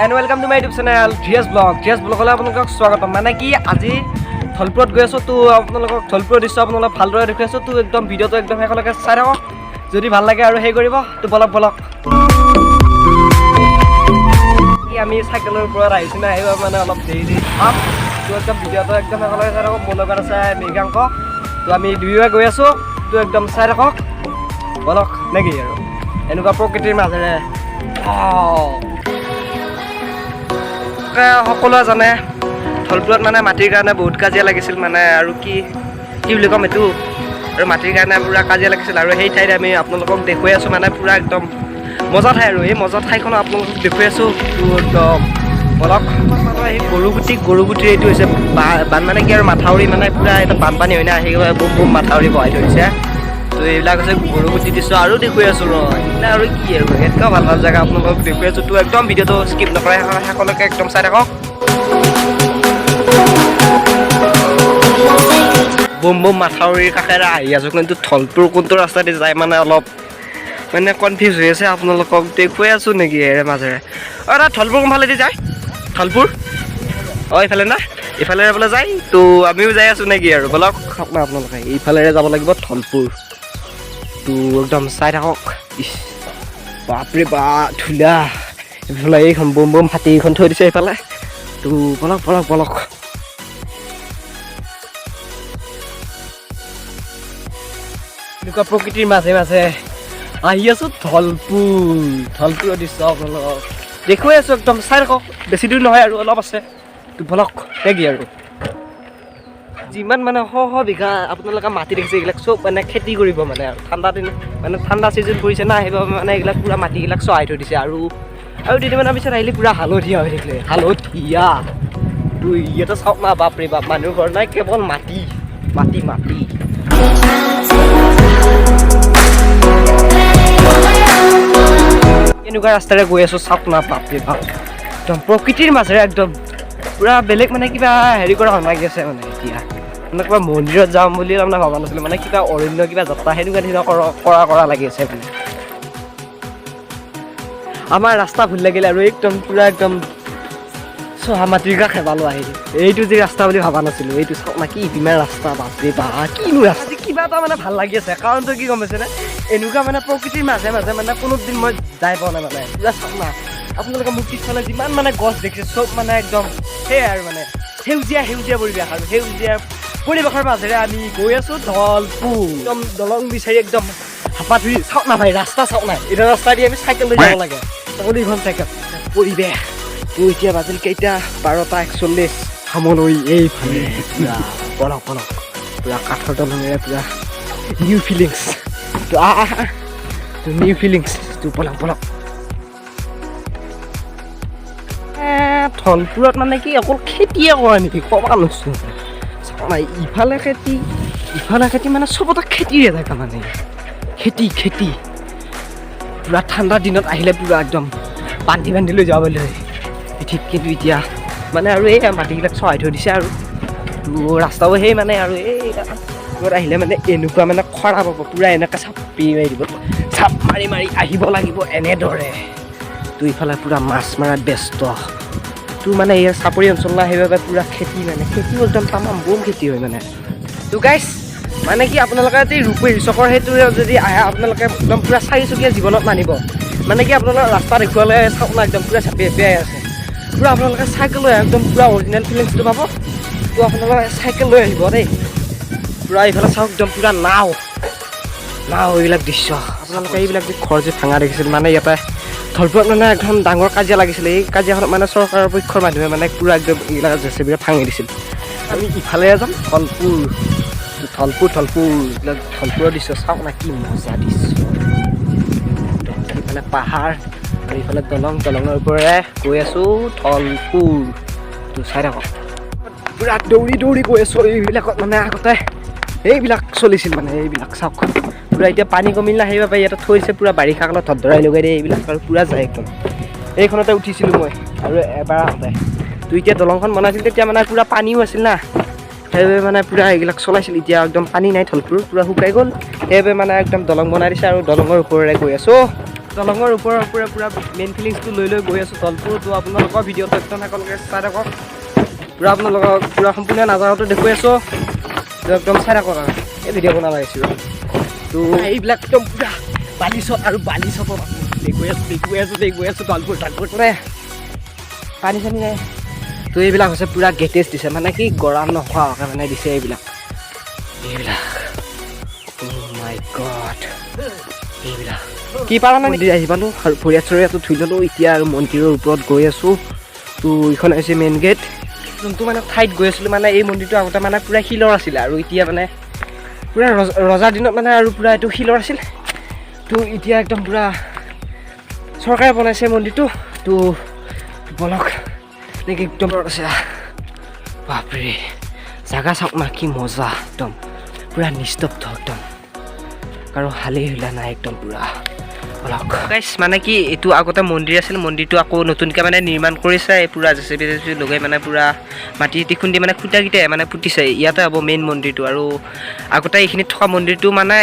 And welcome to my YouTube channel Dhiraj Vlog. Dhiraj ব্লগলৈ আপোনালোকক স্বাগতম। মানে কি, আজি ধলপুৰত গৈ আছোঁ। তো আপোনালোকক ধলপুৰৰ দৃশ্য আপোনালোক ভালদৰে দেখুৱাইছোঁ। তো একদম ভিডিঅ'টো একদম শেষলৈকে চাই থাকক। যদি ভাল লাগে আৰু সেই কৰিব। তো বলক বলক। কি, আমি চাইকেলৰ ওপৰত আহিছোঁ না, আহিব মানে অলপ দেৰি দেৰি পাম। তো একদম ভিডিঅ'টো একদম শেষলৈকে চাই থাকক। মোৰ লগত আছে মৃগাংক। তো আমি দুয়োৱে গৈ আছোঁ। তো একদম চাই থাকক। বলক নেকি। আৰু এনেকুৱা প্ৰকৃতিৰ মাজেৰে। সকলোৱে জানে, ধলপুৰত মানে মাটিৰ কাৰণে বহুত কাজিয়া লাগিছিল। মানে আৰু কি কি বুলি ক'ম এইটো আৰু, মাটিৰ কাৰণে পূৰা কাজিয়া লাগিছিল। আৰু সেই ঠাইত আমি আপোনালোকক দেখুৱাই আছোঁ, মানে পূৰা একদম মজা ঠাই। আৰু এই মজা ঠাইখন আপোনালোকক দেখুৱাই আছোঁ। তো একদম বলক। মানুহ আহি গৰুগুটি, গৰুগুটিৰ এইটো হৈছে বান, মানে কি আৰু, মাথাউৰি। মানে পূৰা এটা বানপানী হয় না, সেইবাবে বুম বুম মাথাউৰি বহাই থৈছে। তো এইবিলাক হৈছে গৰুগুটি দৃশ্য। আৰু দেখুৱাই আছোঁ ৰ, এইবিলাক আৰু কি আৰু, এনেকুৱা ভাল ভাল জেগা আপোনালোকক দেখুৱাই আছোঁ। তো একদম ভিডিঅ'টো স্কিপ নকৰে শেষলৈকে একদম চাই থাকক। বুম বুম মাথাউৰিৰ কাষেৰে আহি আছোঁ, কিন্তু ধলপুৰ কোনটো ৰাস্তাদি যায় মানে অলপ মানে কনফিউজ হৈ আছে। আপোনালোকক দেখুৱাই আছোঁ নেকি ইয়াৰে মাজেৰে। অঁ দাদা, ধলপুৰ কোনফালেদি যায় ধলপুৰ? অঁ, এইফালে না, এইফালেৰে বোলে যায়। তো আমিও যাই আছোঁ নেকি আৰু, বলক। চাওক না আপোনালোকে, এইফালেৰে যাব লাগিব ধলপুৰ। তো একদম চাই থাকক। ইছ বাপৰে বা, ধুলা। এইফালে এইখন বুম বুম ফাটি এইখন থৈ দিছে এইফালে। তো বলক বলক বলক। এনেকুৱা প্ৰকৃতিৰ মাজে মাজে আহি আছোঁ ধলপুৰ। ধলপুৰৰ দৃশ্য আপোনালোকক দেখুৱাই আছোঁ। একদম চাই থাকক। বেছি দূৰ নহয় আৰু অলপ আছে। তো বলক নেকি আৰু। যিমান মানে শ শ বিঘা আপোনালোকে মাটি দেখিছে, এইবিলাক চব মানে খেতি কৰিব। মানে আৰু ঠাণ্ডা দিন, মানে ঠাণ্ডা ছিজন পৰিছে না, সেইবাবে মানে এইবিলাক পূৰা মাটিবিলাক চহাই থৈ দিছে। আৰু আৰু দুদিনমানৰ পিছত আহিলে পূৰা হালধীয়া হৈ থাকিলে, হালধীয়া। তো ইয়াতে চাওক না, বাপৰে বাপ, মানুহ ঘৰ নাই, কেৱল মাটি মাটি মাটি। এনেকুৱা ৰাস্তাৰে গৈ আছোঁ, চাওক না, বাপৰে বাপ, একদম প্ৰকৃতিৰ মাজেৰে একদম পূৰা বেলেগ মানে কিবা হেৰি কৰা লাগি আছে। মানে এতিয়া মানে কিবা মন্দিৰত যাম বুলি তাৰমানে ভবা নাছিলোঁ, মানে কিবা অৰণ্য কিবা যাত্ৰা সেনেকুৱা নিচিনা কৰা কৰা কৰা লাগি আছে। মানে আমাৰ ৰাস্তা ভুল লাগিলে আৰু একদম পূৰা একদম চহা মাটিৰ কাষে পালোঁ আহি। এইটো যে ৰাস্তা বুলি ভবা নাছিলোঁ। এইটো চাওক না, কি বিমান ৰাস্তা, বাপৰে বা, কিনো ৰাস্তা। কিবা এটা মানে ভাল লাগি আছে। কাৰণটো কি গম পাইছেনে? এনেকুৱা মানে প্ৰকৃতিৰ মাজে মাজে মানে কোনোদিন মই যাই পোৱা নাই। মানে পূৰা চাওক না আপোনালোকে, মোৰ পিছফালে যিমান মানে গছ দেখিছে, চব মানে একদম সেয়াই আৰু, মানে সেউজীয়া সেউজীয়া পৰিৱেশ। আৰু সেউজীয়া পৰিৱেশৰ মাজেৰে আমি গৈ আছোঁ ধলপুৰ। একদম দলং বিচাৰি একদম হাপাধুৰি। চাওক না ভাই, ৰাস্তা চাওক না। এইটো ৰাস্তা দি আমি চাইকেল লৈ যাব লাগে, তাকো চাইকেল পৰিৱেশ। তো এতিয়া বাজিল কেইটা? 12টা 41। খামলৈ এইফালে পূৰা বলক বলক। পূৰা কাঠৰ দলঙেৰে পূৰা নিউ ফিলিংছ। তো আহ আহ আহ। তো নিউ ফিলিংছ। তো বলক বলক। ধলপুৰত মানে কি অকল খেতিয়ে কৰে নেকি ক'ব নোৱাৰিছোঁ। চাওক না, ইফালে খেতি, ইফালে খেতি, মানে চবতে খেতিৰে জেগা। মানে খেতি খেতি। পূৰা ঠাণ্ডা দিনত আহিলে পূৰা একদম বান্ধি বান্ধি লৈ যাব হয় ঠিক। কিন্তু এতিয়া মানে আৰু এই মাটিবিলাক চহাই থৈ দিছে। আৰু তো ৰাস্তাও সেই মানে আৰু এই ইয়াত আহিলে মানে এনেকুৱা মানে খৰা পাব, পূৰা এনেকৈ চাপি মাৰি দিব, চাপ মাৰি মাৰি আহিব লাগিব এনেদৰে। তো ইফালে পূৰা মাছ মৰাত ব্যস্ত। তো মানে ইয়াৰ চাপৰি অঞ্চল না, সেইবাবে পূৰা খেতি, মানে খেতিও একদম তামাম বম খেতি হয় মানে। তো গাইছ, মানে কি, আপোনালোকে যদি ৰূপহী চকৰ সেইটোৰে যদি আহে, আপোনালোকে একদম পূৰা চাৰিচকীয়া জীৱনত নানিব। মানে কি, আপোনালোকে ৰাস্তা দেখুৱালে, চাওক না, একদম পূৰা চাপি চাপিয়াই আছে পূৰা। আপোনালোকে চাইকেল লৈ একদম পূৰা অৰিজিনেল ফিলিংছটো পাব। তো আপোনালোকে চাইকেল লৈ আহিব দেই। পূৰা এইফালে চাওক, একদম পূৰা নাও নাও এইবিলাক দৃশ্য। আপোনালোকে এইবিলাক যে ঘৰ যে ভাঙা দেখিছিল, মানে ইয়াতে ধলপুৰত মানে একদম ডাঙৰ কাজিয়া লাগিছিলে। এই কাজিয়াখনত মানে চৰকাৰৰ পক্ষৰ মানুহে মানে পূৰা একদম এইবিলাক জেচিবিৰে ভাঙি দিছিল। আমি ইফালে যাম ধলপুৰ, ধলপুৰ ধলপুৰ। এইবিলাক ধলপুৰৰ দৃশ্য চাওক না, কি মজা দৃশ্য। একদম ইফালে পাহাৰ আৰু ইফালে দলং, দলঙৰ ওপৰেৰে গৈ আছোঁ ধলপুৰ। তো চাই থাকক। পূৰা দৌৰি দৌৰি গৈ আছোঁ। এইবিলাকত মানে আগতে এইবিলাক চলিছিল। মানে এইবিলাক চাওক, পূৰা এতিয়া পানী কমিল না, সেইবাবে ইয়াতে থৈছে। পূৰা বাৰিষা কালত ধৰধৰাই লগাই দিয়ে এইবিলাক আৰু পূৰা যায় একদম। এইখনতে উঠিছিলোঁ মই আৰু এবাৰ আহোঁতে। তো এতিয়া দলংখন বনাইছিল, তেতিয়া মানে পূৰা পানীও আছিল না, সেইবাবে মানে পূৰা এইবিলাক চলাইছিল। এতিয়া একদম পানী নাই, ধলপুৰ পূৰা শুকাই গ'ল, সেইবাবে মানে একদম দলং বনাই দিছে আৰু দলঙৰ ওপৰেৰে গৈ আছোঁ। দলঙৰ ওপৰৰ ওপৰে পূৰা মেইন ফিলিংছটো লৈ লৈ গৈ আছোঁ ধলপুৰ। তো আপোনালোকৰ ভিডিঅ'টো একদম সকলোকে চাই থাকক। পূৰা আপোনালোকক পূৰা সম্পূৰ্ণ নাজাৰাটো দেখুৱাই আছোঁ। তো একদম চাই থাকক আৰু এই ভিডিঅ' বনাব আহিছোঁ। তো এইবিলাক একদম পূৰা বালিচট আৰু বালিচটত দেখুৱাই আছোঁ, দেখুৱাই আছোঁ, দেখুৱাই আছোঁ ধলপুৰ। ধলপুৰ মানে পানী চানী নাই। তো এইবিলাক হৈছে পূৰা গেটেজ দিছে, মানে কি গৰম নোখোৱাকৈ মানে দিছে এইবিলাক। এইবিলাক, মাই গড, এইবিলাক কি পাৰা নাই। মন্দিৰ আহি পালোঁ আৰু ভৰিয়াত চৰিয়াটো ধুই ল'লোঁ। এতিয়া আৰু মন্দিৰৰ ওপৰত গৈ আছোঁ। তো এইখন হৈছে মেইন গেট। যোনটো মানে ঠাইত গৈ আছিলোঁ, মানে এই মন্দিৰটো আগতে মানে পূৰা শিলৰ আছিলে আৰু এতিয়া মানে পূৰা ৰজাৰ দিনত মানে আৰু পূৰা এইটো শিলৰ আছিল। তো এতিয়া একদম পূৰা চৰকাৰে বনাইছে মন্দিৰটো। তো বলক নেকি একদম আছে। বাপৰে, জাগা চাওক না, কি মজা, একদম পূৰা নিস্তব্ধ, একদম কাৰো হালি হুলা নাই, একদম পূৰা। বলক গাইছ, মানে কি এইটো আগতে মন্দিৰ আছিল, মন্দিৰটো আকৌ নতুনকৈ মানে নিৰ্মাণ কৰিছে। এই পূৰা জেচিবি জেচিবি লগাই মানে পূৰা মাটি চাটি খুন্দি মানে খুঁটাকেইটাই মানে পুতিছে। ইয়াতে হ'ব মেইন মন্দিৰটো। আৰু আগতে এইখিনিত থকা মন্দিৰটো মানে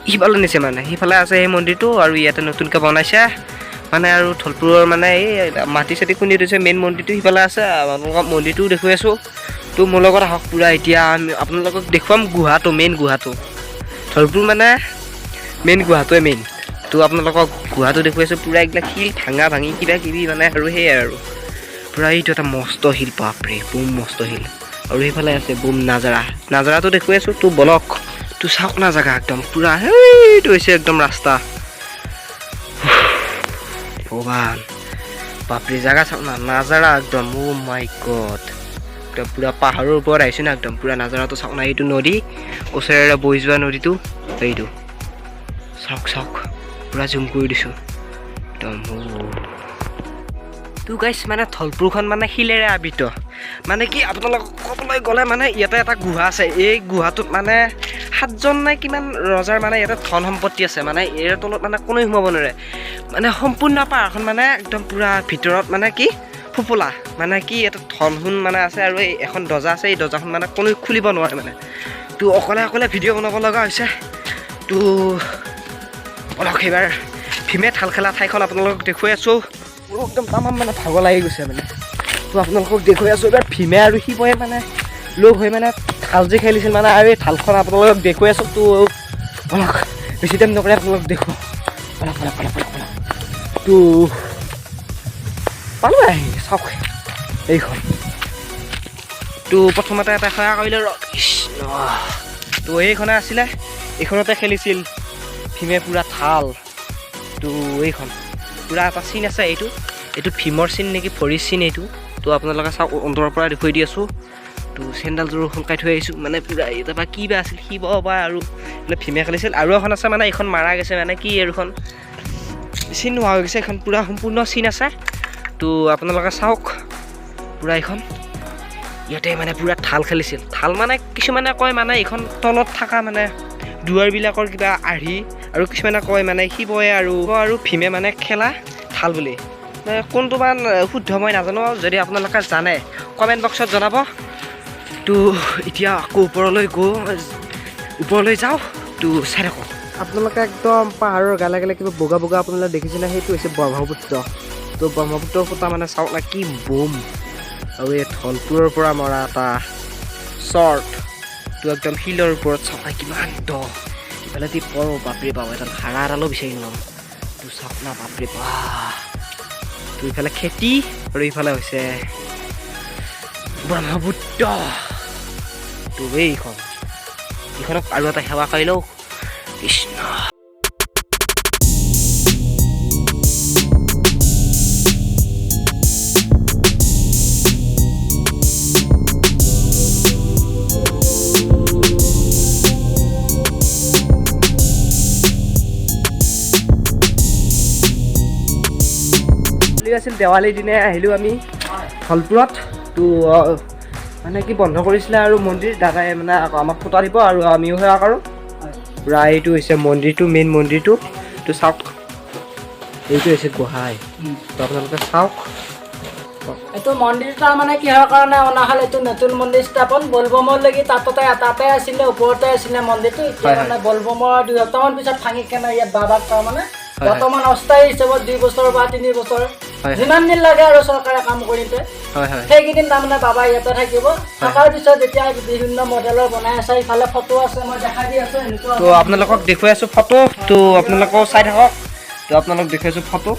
সিফালে নিছে, মানে সিফালে আছে সেই মন্দিৰটো আৰু ইয়াতে নতুনকৈ বনাইছে মানে। আৰু ধলপুৰৰ মানে এই মাটি চাটি খুন্দি থৈছে, মেইন মন্দিৰটো সিফালে আছে। আপোনালোকক মন্দিৰটোও দেখুৱাই আছোঁ। তো মোৰ লগত আহক পূৰা। এতিয়া আমি আপোনালোকক দেখুৱাম গুহাটো, মেইন গুহাটো। ধলপুৰ মানে মেইন গুহাটোৱে মেইন। তো আপোনালোকক গুহাটো দেখুৱাইছোঁ। পূৰা এইবিলাক শিল ভাঙা ভাঙি কিবা কিবি মানে আৰু সেয়াই আৰু পূৰা এইটো এটা মস্ত শিল, বাপৰে, বম মস্ত শিল। আৰু সেইফালে আছে বম নাজাৰা, নাজাৰাটো দেখুৱাই আছোঁ। তো বলক। তো চাওক না জেগা, একদম পূৰা সেইটো হৈছে একদম ৰাস্তা। ভগৱান, বাপৰে, জেগা চাওক না, নাজাৰা একদম। অ' মাই গড, একদম পূৰা পাহাৰৰ ওপৰত আহিছোঁ না, একদম পূৰা নাজাৰাটো চাওক না। এইটো নদী, ওচৰেৰে বৈ যোৱা নদীটো এইটো। চাওক চাওক, পূৰা জুম কৰি দিছোঁ একদম। তো গাইছ, মানে ধলপুৰখন মানে শিলেৰে আবৃত। মানে কি আপোনালোকক ক'বলৈ গ'লে মানে ইয়াতে এটা গুহা আছে। এই গুহাটোত মানে সাতজন নে কিমান ৰজাৰ মানে ইয়াতে ধন সম্পত্তি আছে। মানে ইয়াৰ তলত মানে কোনেও সোমাব নোৱাৰে। মানে সম্পূৰ্ণ পাহাৰখন মানে একদম পূৰা ভিতৰত মানে কি ফোপোলা, মানে কি ইয়াতে ধন সোণ মানে আছে। আৰু এই এখন দৰ্জা আছে, এই দৰ্জাখন মানে কোনেও খুলিব নোৱাৰে মানে। তো অকলে অকলে ভিডিঅ' বনাব লগা হৈছে। তো অলপ সেইবাৰ ভীমে থাল খেলা ঠাইখন আপোনালোকক দেখুৱাই আছোঁ। মোৰ একদম তামাম মানে ভাগৰ লাগি গৈছে মানে। তো আপোনালোকক দেখুৱাই আছোঁ এইবাৰ ভীমে আৰু শিৱই মানে লগ হৈ মানে থাল যে খেলিছিল মানে, আৰু এই থালখন আপোনালোকক দেখুৱাই আছোঁ। তো বলক, বেছি টাইম নকৰে, আপোনালোকক দেখুৱাওঁ। বলক বলক বলক বলক বলক। তো পালোঁ আহি, চাওক এইখন। তো প্ৰথমতে এটা সেৱা কৰিলোঁ ৰ কৃষ্ণ। তো এইখনে আছিলে, এইখনতে খেলিছিল ভীমে পূৰা থাল। তো এইখন পূৰা এটা চিন আছে, এইটো ভীমৰ চিন নেকি, ভৰিৰ চিন এইটো। তো আপোনালোকে চাওক, অন্তৰৰ পৰা দেখুৱাই দি আছোঁ। তো চেণ্ডেলযোৰ সোনকাই থৈ আহিছোঁ। মানে পূৰা এটা বা কি বা আছিল, শিৱ বা আৰু মানে ভীমে খেলিছিল। আৰু এখন আছে, মানে এইখন মাৰা গৈছে, মানে কি আৰু এইখন চিন নোহোৱা হৈ গৈছে। এইখন পূৰা সম্পূৰ্ণ চিন আছে। তো আপোনালোকে চাওক পূৰা এইখন, ইয়াতে মানে পূৰা থাল খেলিছিল। থাল মানে কিছুমানে কয় মানে এইখন তলত থকা মানে দুৱাৰবিলাকৰ কিবা আৰ্হি, আৰু কিছুমানে কয় মানে শিৱই আৰু ভীমে মানে খেলা থাল বুলি। মানে কোনটো মান শুদ্ধ মই নাজানো, যদি আপোনালোকে জানে কমেণ্ট বক্সত জনাব। তো এতিয়া আকৌ ওপৰলৈ গৈ ওপৰলৈ যাওঁ। তো চাই থাকক আপোনালোকে, একদম পাহাৰৰ গালে গালে কিবা বগা বগা আপোনালোকে দেখিছেনে? সেইটো হৈছে ব্ৰহ্মপুত্ৰ। তো ব্ৰহ্মপুত্ৰৰ ফুটা মানে চাওক না কি বম। আৰু এই ধলপুৰৰ পৰা মৰা এটা শ্বৰ্ট। তো একদম শিলৰ ওপৰত চাওক না কিমান দ, ইফালে দি পৰোঁ বাপৰে বাপ, এডাল হাৰা এডালো বিচাৰি নাপাম। তো চাওক না, বাপৰে বাপ। তো ইফালে খেতি আৰু ইফালে হৈছে ব্ৰহ্মপুত্ৰ। তো এইখন, এইখনক আৰু এটা সেৱা কৰি লওঁ। কৃষ্ণ। আছিল দেৱালীৰ দিনাই আহিলোঁ আমি ধলপুৰত। তো মানে কি বন্ধ কৰিছিলে আৰু মন্দিৰ, দাদাই মানে আকৌ আমাক ফুটা দিব আৰু আমিও সেৱা কৰোঁ। পূৰা এইটো হৈছে মন্দিৰটো, মেইন মন্দিৰটো। তো চাওক, এইটো হৈছে গোহাঁই। তো আপোনালোকে চাওক। এইটো মন্দিৰ তাৰমানে কিহৰ কাৰণে অনা হ'ল? এইটো নতুন মন্দিৰ স্থাপন বলবমৰ লাগি। তাতে আছিলে, ওপৰতে আছিলে মন্দিৰটো। এতিয়া মানে বলবমৰ 2 সপ্তাহমান পিছত ভাঙি কেনে ইয়াত বাবাক তাৰমানে বৰ্তমান অস্থায়ী হিচাপত 2 বছৰ বা 3 বছৰ, হয়। যিমান দিন লাগে আৰু চৰকাৰে কাম কৰোঁতে, হয় হয় সেইকেইদিন তাৰমানে বাবা ইয়াতে থাকিব। থকাৰ পিছত যেতিয়া বিভিন্ন মডেলৰ বনাই আছে, ইফালে ফটো আছে, মই দেখাই দি আছো এনেকুৱা। তো আপোনালোকক দেখুৱাই আছোঁ ফটো। তো আপোনালোকেও চাই থাকক। তো আপোনালোক দেখুৱাইছোঁ ফটো।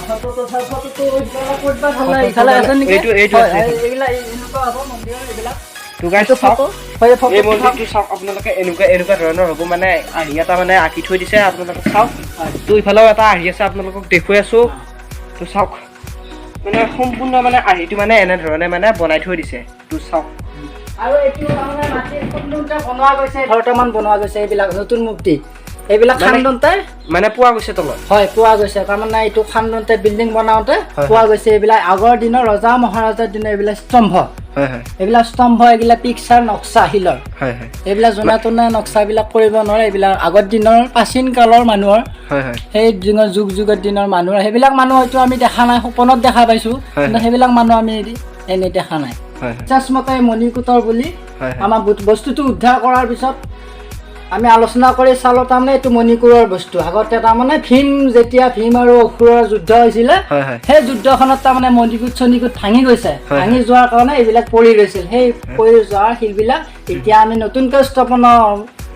ফটোটো চাই, ফটোটো ইফালে ক'ত বা ভাল লাগে, ইফালে আছে নেকি? এইটো হয়, আছে। এইবিলাক এনেকুৱা হ'ব মন্দিৰৰ এইবিলাক। তো গাইজ, এইটো চাওক। ফটো হয়, ফটো। এই মন্দিৰটো চাওক আপোনালোকে, এনেকুৱা এনেকুৱা ধৰণৰ হ'ব। মানে আৰ্হি এটা মানে আঁকি থৈ দিছে, আপোনালোকে চাওক। হয়। তো ইফালেও এটা আৰ্হি আছে, আপোনালোকক দেখুৱাই আছোঁ। তো চাওক, মানে সম্পূৰ্ণ মানে আৰ্হিটো মানে এনেধৰণে মানে বনাই থৈ দিছে। তো চাওক। আৰু এইটো তাৰমানে মাটি খান্দোতে বনোৱা গৈছে, 18টামান বনোৱা গৈছে। এইবিলাক নতুন মূৰ্তি এইবিলাক খান্দোতে মানে পোৱা গৈছে তলত? হয়, পোৱা গৈছে। তাৰমানে এইটো খান্দোতে, বিল্ডিং বনাওঁতে পোৱা গৈছে। এইবিলাক আগৰ দিনৰ ৰজা মহাৰাজাৰ দিনৰ এইবিলাক স্তম্ভ। হয় হয় এইবিলাক স্তম্ভ, এইবিলাক পিকচাৰ, নক্সা শিলৰ। হয় হয় এইবিলাক জোনা তোনা নক্সাবিলাক কৰিব নোৱাৰে। এইবিলাক আগৰ দিনৰ প্ৰাচীন কালৰ মানুহৰ, হয় হয় সেই দিনৰ যুগ যুগৰ দিনৰ মানুহৰ। সেইবিলাক মানুহ হয়তো আমি দেখা নাই, সপোনত দেখা পাইছোঁ। কিন্তু সেইবিলাক মানুহ আমি এনেই দেখা নাই। হয় হয় বিশ্বাসমতে মণিকূটৰ বুলি হয় হয় আমাৰ বস্তুটো উদ্ধাৰ কৰাৰ পিছত আমি আলোচনা কৰি চালোঁ, তাৰমানে এইটো মণিপুৰৰ বস্তু। আগতে তাৰমানে ভীম, যেতিয়া ভীম আৰু অসুৰৰ যুদ্ধ হৈছিলে, হয় হয় সেই যুদ্ধখনত তাৰমানে মণিকূট চণিকূট ভাঙি গৈছে। হয়। ভাঙি যোৱাৰ কাৰণে এইবিলাক পৰি গৈছিল। সেই পৰি যোৱা শিলবিলাক এতিয়া আমি নতুনকৈ স্থাপন,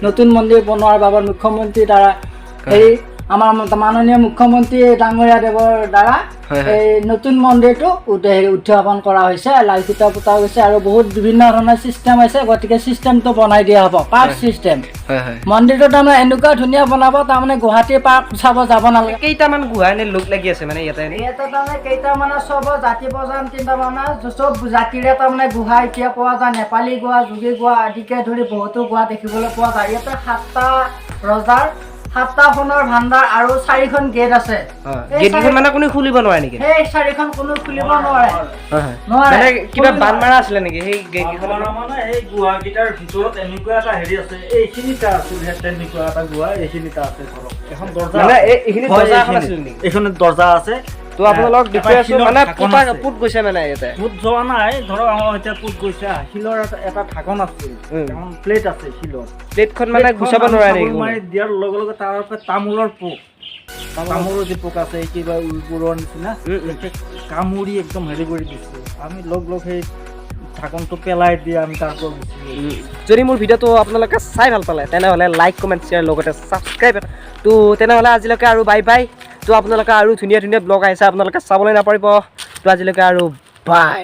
নতুন মন্দিৰ বনোৱাৰ বাবদ মুখ্যমন্ত্ৰীৰ দ্বাৰা, সেই আমাৰ মাননীয় মুখ্যমন্ত্ৰী ডাঙৰীয়া দেৱৰ দ্বাৰা হয় হয়। এই নতুন মন্দিৰটো হেৰি উত্থাপন কৰা হৈছে, লাল খুঁটা পোতা গৈছে আৰু বহুত বিভিন্ন ধৰণৰ চিষ্টেম আছে। গতিকে চিষ্টেমটো বনাই দিয়া হ'ব, পাৰ্ক চিষ্টেম। হয় হয় মন্দিৰটো তাৰমানে এনেকুৱা ধুনীয়া বনাব, তাৰমানে গুৱাহাটীৰ পাৰ্ক চাব যাব নালাগে। কেইটামান গুহা এনে লোক লাগি আছে মানে ইয়াতে এনে? ইয়াতে তাৰমানে কেইটামানে চব জাতি প্ৰজাতিৰ, তাৰমানে চব জাতিৰে তাৰমানে গুহা এতিয়া পোৱা যায়। নেপালী গুহা, যোগী গুহা আদিকে ধৰি বহুতো গুহা দেখিবলৈ পোৱা যায়। ইয়াতে সাতটা ৰজাৰ সাতটা সোণৰ ভাণ্ডাৰ আৰু চাৰিখন গেট আছে। এই গেট কেইখন মানে কোনো খুলিব নোৱাৰে নেকি? সেই চাৰিখন কোনো খুলিব নোৱাৰে। হয় হয় নোৱাৰে। মানে কিবা খুলিব বান নোৱাৰে। মাৰা আছিলে নেকি সেই গেট কেইখনত? মানে এই গুহাকেইটাৰ ভিতৰত এনেকুৱা এটা হেৰি আছে, এইখিনিতে আছিল, সেই তেনেকুৱা এটা গুহা এইখিনিতে আছে। ধৰক এখন দৰ্জা মানে আছে। এইখিনিত হয়, দৰ্জা এখন এইখিনিত। আছিল নেকি? এইখিনিত দৰ্জা আছে। তো আপোনালোকক এটা দেখুৱাই আছো। শিলৰ মানে ঢাকন পোতা আছে। পোত গৈছে মানে ইয়াতে? পোত যোৱা নাই, ধৰক আমাৰ এতিয়া পোত গৈছে। শিলৰ এটা ঢাকন আছিল, এখন প্লেট আছে শিলৰ। প্লেটখন মানে প্লেটখন গুচাব আমি নোৱাৰে চাবোন নেকি? মাৰি দিয়াৰ লগে লগে তাৰ পৰা তামোলৰ পোক, তামোলৰ যি পোক আছে, এই কিবা উইবোৰৰ নিচিনা, উম, উম। সেই কামুৰি একদম হেৰি কৰি দিছে। আমি লগ লগ সেই ঢাকনটো পেলাই দি আমি তাৰ পৰা গুচি গ'লো। যদি মোৰ ভিডিঅ'টো আপোনালোকে চাই ভাল পালে, তেনেহ'লে লাইক, কমেণ্ট, শ্বেয়াৰ, লগতে ছাবস্ক্ৰাইব। তো তেনেহ'লে আজিলৈকে আৰু বাই বাই। তো আপোনালোকে আৰু ধুনীয়া ধুনীয়া ব্লগ আহিছে, আপোনালোকে চাবলৈ নাপাৰিব। তো আজিলৈকে আৰু বাই।